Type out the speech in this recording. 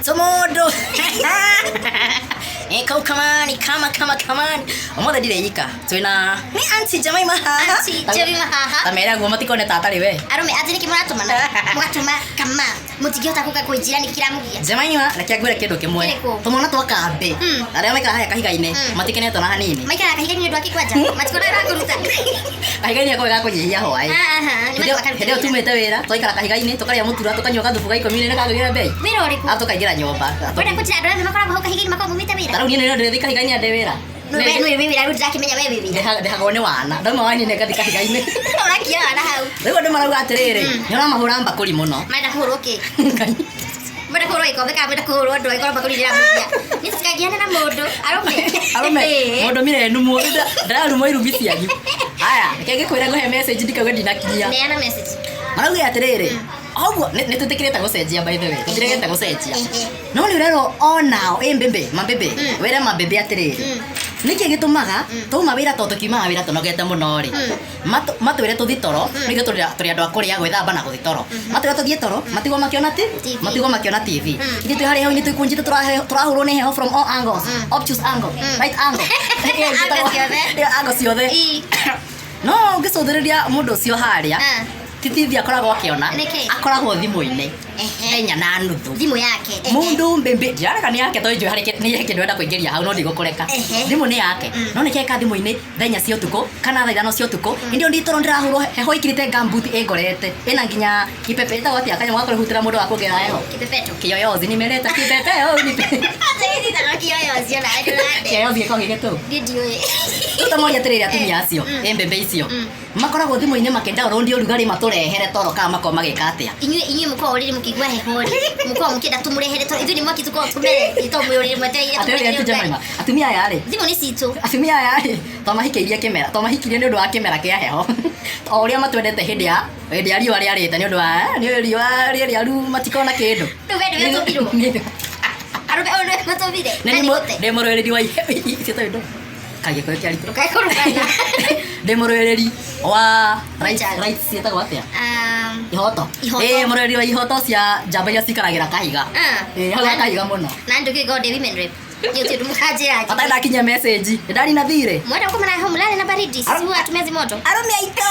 Tũmũndũ. Ĩkau kamani kama kama kamani. Ũmũthĩ ndirĩ nyika. Twĩna nĩ Auntie Jemima haha. Auntie Jemima haha. Ta mere guo matikone ta atarĩ we. Arũme atĩ nĩkĩ mũratũmana mũgatũma kama mũtingĩhota gũka kũnjĩra nĩkĩ kĩramũgia. Jemima, reke ngwĩre kĩndũ kĩmwe. Kĩrĩkũ? Tũmwana twa kambĩ. Arĩa maikaraga harĩa kahiga-inĩ matikenetwo na hanini. Maikaraga kahiga-inĩ nĩ ũndũ wa kĩ kwanja? Matikona wĩra wa kũruta. Kahiga-inĩ gakoragwo ga kũnyihia hwaĩ. Aha, nĩ Hĩndĩ ĩyo makaruta hĩndĩ ĩyo wĩra. tumĩte wĩra, twaikara kahiga-inĩ, tũkarĩa mũtura, tũkanyua gathubu ga 10 nĩ kagũgĩra mbei. Wĩra ũrĩkũ? Arabu tũkaingĩra nyũmba. Wenda kũnjĩra andũ othe makoragwo hau kahiga-inĩ makoragwo maumĩte wĩra? Ta rĩu niĩ nĩ ndĩrĩthiĩ kahiga-inĩ na ndĩ wĩra. Nĩ we wĩ wĩra rĩu ndĩrakĩmenya we wĩ wĩra. Ndĩhagwo nĩ wana. Ndauma wani nĩ ngathi kahiga-inĩ. Ũrakia wana hau. Rĩu andũ marauga atĩrĩrĩ, nĩ ũramahũra mbakũri mũno. Marenda kũhũrwo kĩ? Ngai. Mwenda kũhũrwo gĩkombe kana mwenda kũhũrwo ndoo ĩkorwo mbakũri ndĩramũgia. Niĩ tũtikagiane na mũndũ. Arũme. Arũme, Ĩĩ. mũndũ mirenumwo. Ndĩrarumwo irumi cianyu. Aya, reke ngĩkwĩre ngũhe message ndikauge ndinakinyia. Neana message. Marauga atĩrĩrĩ, ũguo nĩ twĩtĩkĩrĩte gũcenjia by the way, tũtiregete gũcenjia. No nĩ ũrerwo onao, ĩ mbĩmbĩ, mambĩmbĩ, wĩre mambĩmbĩ atĩrĩrĩ, nĩkĩ gĩtũmaga twauma wĩra tondũ tũkiumaga wĩra tũnogete mũno rĩ, matwĩre tũthiĩ toro, nĩ ithuĩ tũrĩ andũ a kũrĩa, gwĩthamba na gũthiĩ toro. Matwĩra tũthiĩ toro, matigwo makĩona ti? TV. Matigwo makĩona TV. Ithuĩ twĩ harĩa heho-inĩ twĩkũnjĩte tũrahũrwo nĩ heho from all angles, obtuse angle, right angle. Angle ciothe. Ĩyo angle ciothe. Ii. No ũngĩcũthĩrĩria mũndũ ũcio harĩa, ti TV akoragwo akĩona, Nĩkĩ? akoragwo thimũ-inĩ Ehe. thaa 4:30. Thimũ yake. Ehe. Mũndũ mbĩmbĩ ndirareka nĩ yake tondũ njũĩ harĩ nĩ kĩndũ enda kũingĩria hau no ndigũkũreka. Ehe. Thimũ nĩ yake no nĩ keka thimũ-inĩ thaa 4 cia ũtukũ kana thaa 5 cia ũtukũ hĩndĩ ĩyo nditoro ndĩrahũrwo heho ĩkirĩte gumboot ĩngorete ĩna nginya kipepe ĩtagwo atĩa kanyamũ ga kũrehutĩra mũndũ wa kuongerera heho. Kipepeto. Kiyoyozi nimeleta kipepeo nipe. Acha hizi za kiyoyozi ona ndũrande. Kiyoyozi gĩkoragwo gĩ gĩtũ. Niĩ ndiũĩ. Tũtamoria atĩrĩrĩ atumia acio ĩ mbembe icio makoragwo thimũ-inĩ makĩenda ũrũndi ũrugarĩ matũrehere toro kana makorwo magĩka atĩa. Inyuĩ mũkoragwo rĩrĩ mũkĩigua heho rĩ, mũkoragwo mũkĩenda tũmũrehere toro, ithuĩ nĩ mwaki tũkoragwo tũmerete tondũ mwĩ ũrĩrĩ mwetereire Atĩrĩrĩ tũmũrehere atumia ũrugarĩ. maima atumia aya rĩ Thimũ nĩ citũ. atumia aya rĩ twamahikĩirie kĩmera twamahikirie nĩ ũndũ wa kĩmera kĩa heho o ũrĩa matwendete hĩndĩ ya riũa rĩarĩte nĩ ũndũ wa nĩ riũa rĩrĩaru matikona kĩndũ. Rĩu we nĩwe ũtũmbirwo. Arũme ũyũ nĩwe matũmbire. Nĩ Na nĩgũte. ndĩ mũrũĩrĩri wa icio tondũ kagĩkũyũ kĩa ritũ. Ndũkae kũrugana. Ndĩ mũrũĩrĩri wa rights Richard. rights ciĩtagwo atĩa? Ihoto. Ihoto. Ĩ mũrũĩrĩri wa ihoto cia njamba iria cikaragĩra kahiga. Ĩ hau ga kahiga mũno. Na ndũkĩkorwo ndĩ women rep. Niĩ gũtirĩ ũndũ mũkanjĩra Atarĩ ndakinyia message. Nĩ ndarina thirĩ. Mwenda gũkoma na heho mũlale na baridi. Sisi huwa hatumezi moto. Arũme aitũ.